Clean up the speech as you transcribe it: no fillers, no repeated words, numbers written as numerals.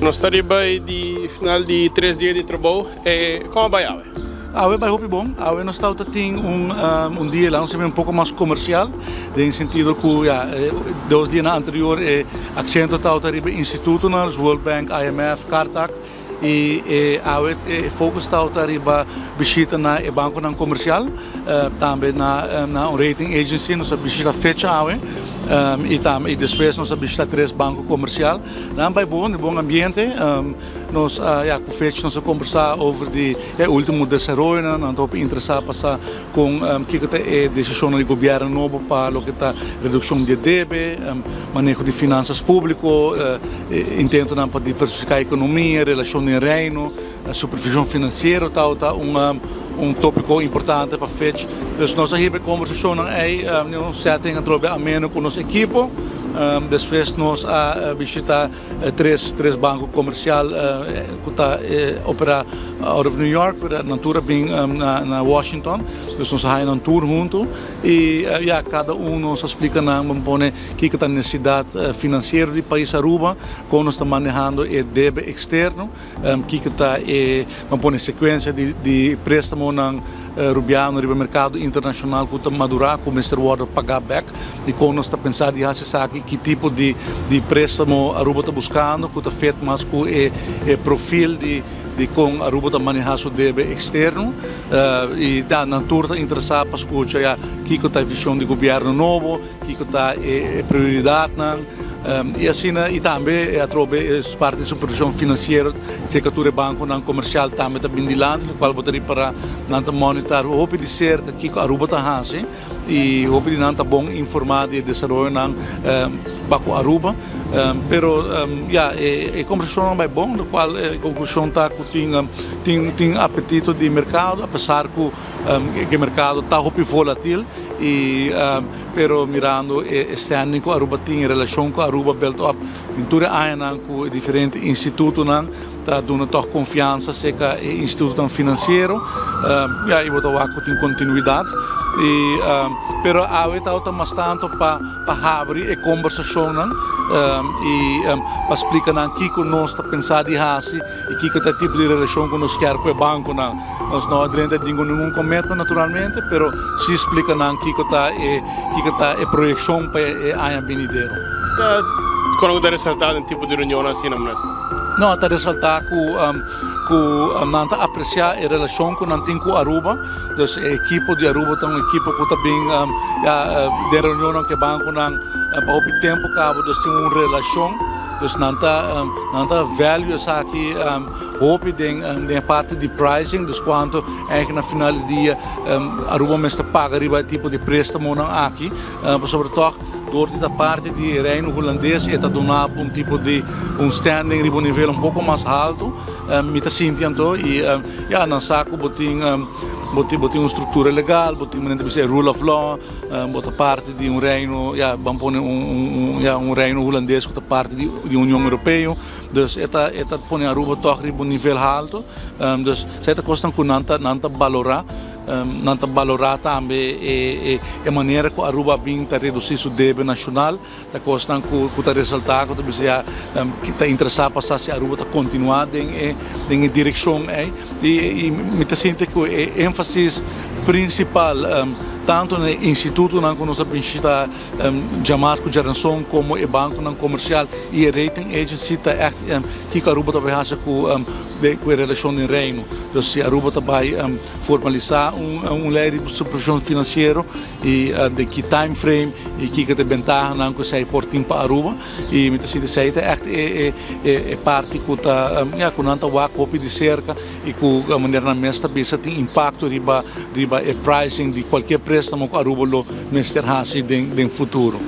Nos ta riba di final di 3 dia di trabou. Con a bay awe? Awe a bay hopi bon. Awe nos tabata tin un dia la un poco mas comercial, den sentido cu, ja, 2 dia anterior e acento tabata riba instituto, World Bank, IMF, Cartac, y awe e focus tabata riba bishita na e banco comercial, tambe na un rating agency, nos a bishita Fitch awe, y tambe y despues nos a bishita tres banco comercial. Nan a bay bon, bon ambiente. Nos, ja, cu Fitch nos a combersa over di e ultimo desaroyo, nan ta interesa pa sa con kico ta e decision di gobierno nobo pa loke ta reduccion di debe, maneho di finanzas publico, intento pa diversifica e economia, relacion den Reino, supervision financiero ta un topico importante pa Fitch. Dus nos a hiba conversacion ey, un setting atrobe ameno cu nos ekipo. Despues nos a bishita tres banco comercial cu ta opera out of New York, pero nan tur a bin na Washington. Dus nos a nan tur hunto y, ja, cada un nos a splica nan, ban pone, kico ta necesidad financiero di pais Aruba, con nos ta manehando e debe externo, kico ta e, ban pone, secuencia di prestamo nan Rubiano riba mercado internacional cu ta madura, cu mester wordo paga back, y con nos ta pensa di haci esaki, ki tipo di prestamo Aruba ta buscando, cu ta fit mas cu e perfil di con Aruba ta maneha su debe externo, y da nan tur ta interesa pa scucha, ja, kico ta e vision di gobierno nobo, kico ta e prioridad nan, y asina, y tambe atrobe e parti di supervision financiero, cerca tur e banco nan comercial tambe ta bin dilanti, cual bo ta ripara nan ta monitor hopi di cerca kico Aruba ta hasi, y hopi di nan ta bon informa di desaroyo nan pa cu Aruba, pero ja, e conversacion a bay bon, lo cual e conclusion ta cu tin apetito di mercado, apesar cu e mercado ta hopi volátil, y pero mirando e standing cu Aruba tin en relacion cu Aruba built up den tur añanan cu diferente institutonan, ta duna toch confiansa cerca e instituto financiero, ja, y bo ta wak tin continuidad, y pero awe ta mas tanto pa habri e conversacion y pa splica nan kico nos ta pensa di hasi y kico ta tipo di relacion cu nos kier cu e banco nan. Nos no a drenta ningun commitment naturalmente, pero si splica nan kico ta e proyeccion pa e aña venidero. Ta con ta resalta un tipo di reunion asina, minister? No, ta resalta cu nan ta aprecia e relacion cu nan tin cu Aruba. Dus e ekipo di Aruba ta un ekipo cu ta bin, ja, den reunion cu banco nan pa hopi tempo caba, dus tin un relacion. Dus nan ta value esaki hopi den parti di pricing, dus cuanto eigenlijk na final di dia Aruba mester paga riba tipo di prestamo nan aki, sobre todo door di parti di Reino Hulandes e ta duna un tipo di un standing riba un nivel un poco mas halto, mi ta sinti anto, y ja, nan sa cu bo tin un structura legal, bo tin rule of law, bo ta parti di un reino, ja, ban pone un, ja, un Reino Hulandes cu ta parti di Union Europeo, dus e ta pone Aruba toch riba un nivel halto, dus esey ta cos cu nan ta valora, nan ta valora tambe e manera cu Aruba bin ta reduci su debe nacional, ta cos cu ta resalta cu ta bisa cu ta interesa pa si Aruba ta continua den e direccion ey, y mi ta sinti cu e enfasis principal, tanto na instituto nan cu nos a bishita diamars cu diaranson, como e banco nan comercial y e rating agency, ta echt kico Aruba ta bay haci cu e relacion den Reino. Dus si Aruba ta bay formalisa un ley di supervision financiero y di ki time frame y kico ta e bentaha nan cu esey por tin pa Aruba, y mi ta sinti esey ta echt e parti cu ta, ja, cu nan ta wak hopi di cerca y cu manera nan mes ta bisa tin impacto riba e pricing di cualkier prestamo cu Aruba lo mester hasi den futuro.